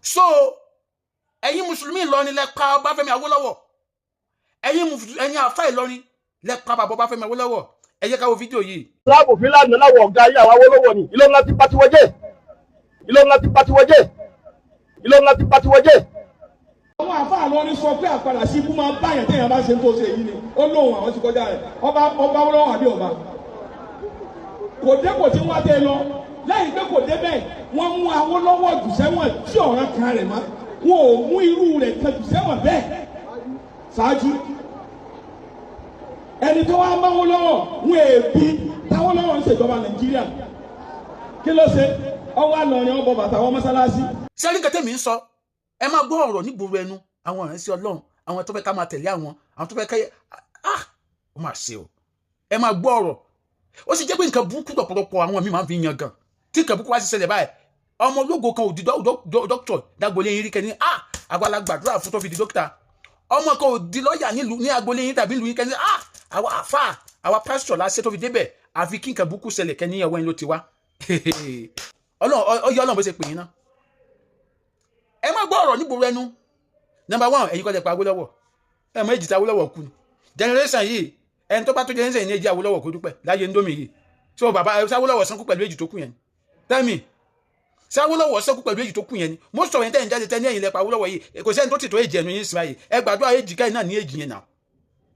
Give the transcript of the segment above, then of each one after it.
So ẹ̀yin mùsùlùmí Ìlọrin lẹ pa Ọbáfẹ́mi Awólọ́wọ̀. Ẹ̀yin àfa Ìlọrin lẹ pa bàbá Ọbáfẹ́mi Awólọ́wọ̀. Ẹ jẹ́ ká wo fídíò yìí. Láàbò fílànà láwọ̀ ọ̀gá ayé àwọn Awólọ́wọ̀ ni. Ìlọrin láti bá tiwọn jẹ́, Ìlọrin láti bá tiwọn jẹ́, Ìlọrin láti bá tiwọn jẹ́. Àwọn àfáà lọ́ní sọ pé àpàdà sí ikú máa báyàn téèyàn bá ṣe tó ṣe yìí ni. Ó lóun àwọn ti kọjá rẹ̀. Ọba ọba Awólọ́wọ̀ àbí ọba kò dé, kò tí wọ́n dé lọ lẹ́yìn pé kò dé bẹ́ẹ̀. Wọ́n mú Awólọ́wọ̀ jù sẹ́wọ̀n tí ọ̀ràn kan rẹ̀ mọ́. Wọn ò mú irú rẹ̀ kan jù sẹ́wọ̀n bẹ́ẹ̀ ṣáájú. Ẹni tó wá máwó lọ́wọ́ wọn èébí táwọn lọ́wọ́ ń ṣèjọba Nàìjíríà. Kí ló ṣe? Ọwọ́ àlọ́rin ọbọ̀ bàtà wọn mọ́sálásí. Sẹ́rí nǹkan tẹ̀mí ń sọ? Ẹ máa gbọ́ ọ̀rọ̀ nígboro ẹnu àwọn ìránṣẹ́ Ọlọ́run, àwọn tó fẹ́ ká máa tẹ̀lé àwọn tó fẹ́ ká, ah, ó máa ṣe o. Ẹ máa gbọ́ ọ̀rọ̀. Ó sì jẹ́ pé nǹkan burúkú lọ̀pọ̀lọpọ̀ àwọn míì máa ń fi yan gan. Tí nǹkan burúkú wá sí ṣẹlẹ̀ báyìí, ọmọ ológo kan ò di dókítà dágbolé yín rí, kẹ́ni, ah, àwa la gbàdúrà fún tó fi di dókítà. Ọmọ kan ò di lọ́ọ̀yà nílùú ní agbolé yín tàbí ìlú yín, kẹ́ni, ah, àwa àfà, àwa pásítọ̀ la ṣe tó fi débẹ̀. Àfi kí nǹkan burúkú ṣẹlẹ̀, kẹ́ni ọwọ́ yín ló ti wá. Ọlọ́run ọyọ́ Ọlọ́run bó ṣe pè yín náà. Ẹ má gbọ́ ọ̀rọ̀ nígboro ẹnu. Number one, ẹ̀yin kọ́ lẹ pa Awólọ́wọ̀. Ẹ mọ èjì tí Awólọ́wọ̀ kú ni. Generation yìí, ẹni tó bá tó generation yìí ní èjì Awólọ́wọ̀, kó dúpẹ́ láyé Indomie yìí. So bàbá ẹ Awólọ́wọ̀ sánkú pẹ̀lú èjì tó kù yẹn ni? Tell me, ṣé Awólọ́wọ̀ sánkú pẹ̀lú èjì tó kù yẹn ni? Mo sọ̀rọ̀ yẹn tẹ́yìn jáde tẹ́ ní ẹ̀yìn lẹ pa Awólọ́wọ̀ yìí, kò sẹ́ni tó ti tó èjì ẹnu yín sí báyìí. Ẹ gbàdúrà èjì káyìn náà ní èjì yẹn náà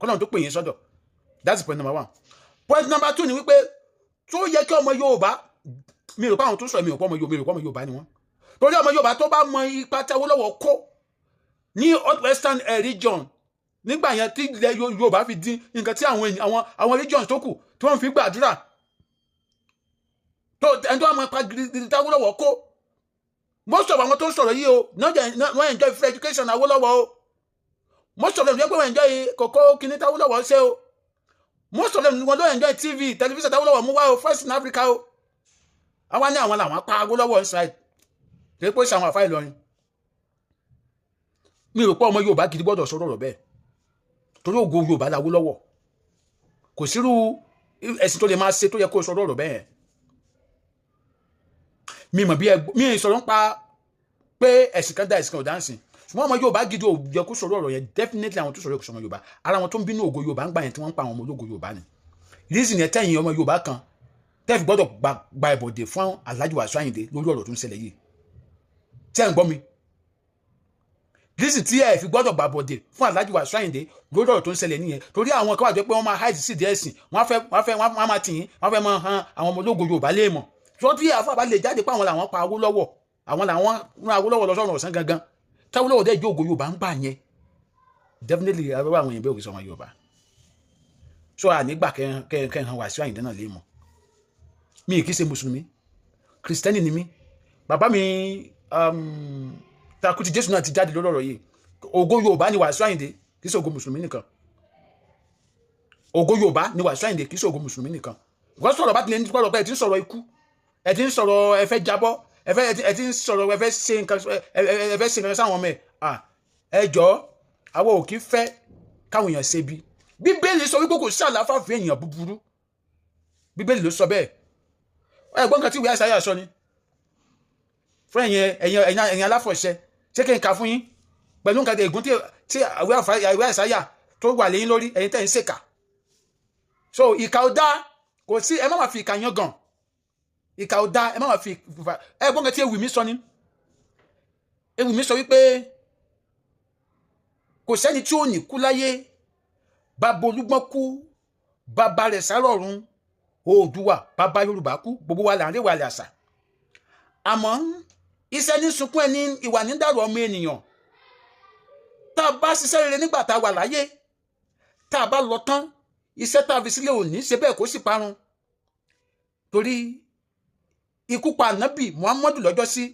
kọ́nà tó pè yín sọ́dọ̀. That's point number one. Point number two ni wípé tó yẹ kí ọmọ Yorùbá, mi rò pé àwọn tó sọ̀rọ̀, mi rò pé ọmọ Yorùbá, mi rò pé ọmọ Yorùbá ni wọ́n, torí ọmọ Yorùbá tó bá mọ ipa tí Awólọ́wọ̀ kó ní Western region nígbà yẹn, tí ilẹ̀ Yorùbá fi dín nǹkan tí àwọn èèyàn àwọn regions tó kù tí wọ́n fi gbàdúrà tó, ẹni tó wà mọ ipa gidi tí Awólọ́wọ̀ kó, most of àwọn tó ń sọ̀rọ̀ yìí o, wọ́n enjoy free education Awólọ́wọ̀ o. Most of them jẹ́ pé wọ́n enjoy kòkó kíní tí Awólọ́wọ̀ ṣe o. Most of them, wọ́n ló enjoy TV, television tí Awólọ́wọ̀ mú wá o, first in Africa o. Àwa ní àwọn làwọn pa Awólọ́wọ̀ inside torí pé ó ṣe àwọn àfáà Ìlọrin. Mi rò pé ọmọ Yorùbá gidi gbọ́dọ̀ sọ̀rọ̀ ọ̀rọ̀ bẹ́ẹ̀, torí ògo Yorùbá la Awólọ́wọ̀. Kò sírú ẹ̀sìn tó lè máa ṣe tó yẹ kó sọ̀rọ̀ ọ̀rọ̀ bẹ́ẹ̀. Mi mọ̀ bí ẹ mi sọ̀rọ̀ ń pa pé ẹ̀sìn kan dá, ẹ̀sìn kan ò dáǹsìn, ṣùgbọ́n ọmọ Yorùbá gidi ò yẹ kó sọ̀rọ̀ ọ̀rọ̀ yẹn. Definitely, àwọn tó sọ̀rọ̀ kò sọmọ Yorùbá. Ara wọn tó ń bínú ògo Yorùbá ń gbà yẹn tí wọ́n ń pa àwọn ọmọ ológo Yorùbá ni. Reason yẹn tẹ̀yìn ọmọ Yorùbá kan tẹ́ẹ̀fì gbọ́dọ̀ gba ìbọ̀dè fún Alhaji Wasiu Ayinde lórí ọ̀rọ̀ tó ń ṣẹlẹ̀ yìí, tí ẹ̀ ń gbọ́ mi, reason tí ẹ fi gbọ́dọ̀ gbàbọ̀dè fún Alhaji Wasiu Ayinde lórí ọ̀rọ̀ tó ń ṣẹlẹ̀ nìyẹn, torí àwọn kan wà tó pé wọ́n máa hide sí díẹ̀ sìn, wọ́n fẹ́ wọ́n máa tì yín, wọ́n fẹ́ máa han àwọn ọmọ ológo Yorùbá léèmọ̀ tí wọ́n tí àfọ àbá lè jáde pé àwọn làwọn pa Awólọ́wọ̀, àwọn làwọn rán Awólọ́wọ̀ lọ sọ́run ọ̀sán gangan, táwólọ́wọ̀ dẹ́ jó ògo Yorùbá ń gbà yẹn. Definitely, àwọn èèyàn bẹ́ẹ̀ òkè sọmọ Yorùbá so ànígbà kẹhàn Wasiu Ayinde náà léèmọ̀. Mi kì í ṣe mùsùlùmí, kìrìsìtẹ́nì ni mí. Bàbá mi Takuti Jésù náà ti jáde lórí ọ̀rọ̀ yìí. Ògo Yorùbá ni Wasiu Ayinde, kì í ṣe ògo mùsùlùmí nìkan. Ògo Yorùbá ni Wasiu Ayinde, kì í ṣe ògo mùsùlùmí nìkan. Ìkọ́ sọ̀rọ̀ bá ti lè ní pọ̀lọ̀ pé ẹ ti ń sọ̀rọ̀ ikú, ẹ ti ń sọ̀rọ̀ ẹ fẹ́ jábọ́, ẹ ti ń sọ̀rọ̀ ẹ fẹ́ ṣe nǹkan, ẹ fẹ́ ṣe nǹkan sáwọn ọmọ ẹ. Ẹ jọ̀ọ́, àwọn ò kí fẹ́ káwọn èèyàn ṣe bí. Bíbélì sọ wípé kò sí àlàáfà fún èèyàn búburú. Bíbélì ló sọ bẹ́ẹ̀. Ẹ gbọ́n nǹkan tí ìwé Àìsáyà sọ ni fún ẹ̀yin aláfọ̀ṣẹ. Ṣé kí n kà fún yín pẹ̀lú nǹkan ègún tí ìwé Àìsáyà tó wà lẹ́yìn lórí ẹ̀yin tẹ́ ń ṣèkà? So ìkà ò dáa, kò sí. Ẹ má ma fi ìkà yan gan. Ìkà ò dáa, ẹ má ma fi. Ẹ gbọ́n nǹkan tí ewì mi sọ ni. Ewì mi sọ wípé kò sẹ́ni tí ò ní kú láyé. Bàbá Olúgbọ́n kú, bàbá rẹ̀ sárọ̀run. Oòduà, bàbá Yorùbá kú, gbogbo wa là ń réwà àṣà. Àmọ́ iṣẹ́ ní sunkún ẹni, ìwà ní dàrú ọmọ ènìyàn. Tá a bá ṣiṣẹ́ rere nígbà tá a wà láyé, tá a bá lọ tán, iṣẹ́ tá a fi sílẹ̀ ò ní ṣe bẹ́ẹ̀ kó sì parun, torí ikú pa Ànábì Muhammadu lọ́jọ́ sí,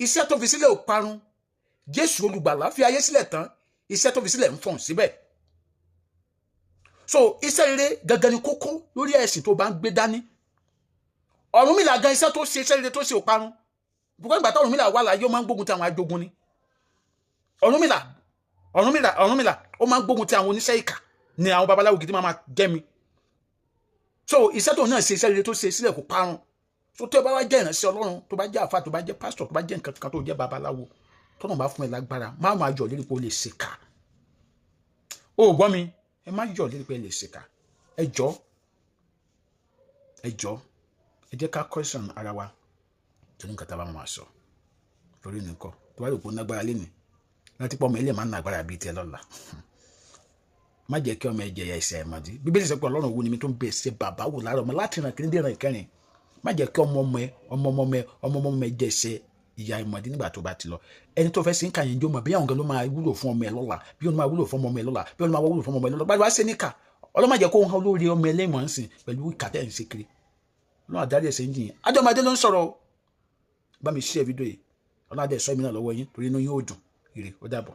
iṣẹ́ tó fi sílẹ̀ ò parun. Jésù olùgbàlà fi ayé sílẹ̀ tán, iṣẹ́ tó fi sílẹ̀ ń fọ̀n síbẹ̀. So iṣẹ́ rere gangan ni kókó lórí ẹ̀sìn tó bá ń gbé dání. Ọ̀rúnmìlà gan, iṣẹ́ tó ṣe, iṣẹ́ rere tó ṣe ò parun. Bùkọ́ ìgbà tó Ọ̀rúnmìlà wà láyé, ó máa ń gbógun ti àwọn ajogun ni. Ọ̀rúnmìlà ó máa ń gbógun ti àwọn oníṣẹ́ ìkà ni, àwọn babaláwo gidi máa jẹ́ mi. So iṣẹ́ tó náà ṣe, iṣẹ́ rere tó ṣe sílẹ̀ kò parun. So tó bá wá jẹ́ ìránṣẹ́ Ọlọ́run, tó bá jẹ́ àfáà, tó bá jẹ́ pásítọ̀, tó bá jẹ́ nǹkan kan, tó jẹ́ babaláwo, tọ́nà bá fún ẹ lágbára, má máa yọ̀ lérí pé o lè ṣèkà. O ò gbọ́ mi? Ẹ má yọ̀ lérí pé ẹ lè ṣèkà. Ẹ jọ, ẹ jọ, ẹ jẹ́ ká question ara wa torí nǹkan tá a bá máa sọ torí nìkan. Tó bá rò pé ó nágbára lénìí láti pọ́, ọmọ ẹ lè má nágbára bíi tiẹ̀ lọ́la. Má jẹ́ kí ọmọ ẹ jẹ̀yà ẹ̀ṣẹ̀ àìmọ̀dí. Bíbélì sọ pé Ọlọ́run wo ni mi tó ń bẹ̀ ṣe bàbá wò lára ọmọ láti ràn kiri dé ràn ìkẹrin. Má jẹ́ kí ọmọ ọmọ ẹ, ọmọ ọmọ ẹ, ọmọ ọmọ ẹ jẹ ẹ̀ṣẹ̀ ìyà àìmọ̀dí nígbà tó bá ti lọ. Ẹni tó fẹ́ sí ń kà yẹn jó mọ̀ bí àwọn kan ló máa wúlò fún ọmọ ẹ lọ́la, bí wọn máa wúlò fún ọmọ ẹ lọ́la, bí wọn máa wúlò fún ọmọ ẹ lọ́la. Báyìí wá sí níkà, ọlọ́mọ jẹ́ kó ń hàn lórí ọmọ ẹlẹ́mọ̀ ń sìn pẹ̀lú ìkàtẹ́ ń ṣe kiri. Ọlọ́run àdárí ẹ̀sẹ̀ ń jìyàn. Adọ́mọdé ló ń sọ̀rọ̀ o. Bá mi share fídíò yìí. Ọlọ́run adé sọ èmi náà lọ́wọ́ yín torí inú yín ó dùn. Ire, ó dàbọ̀.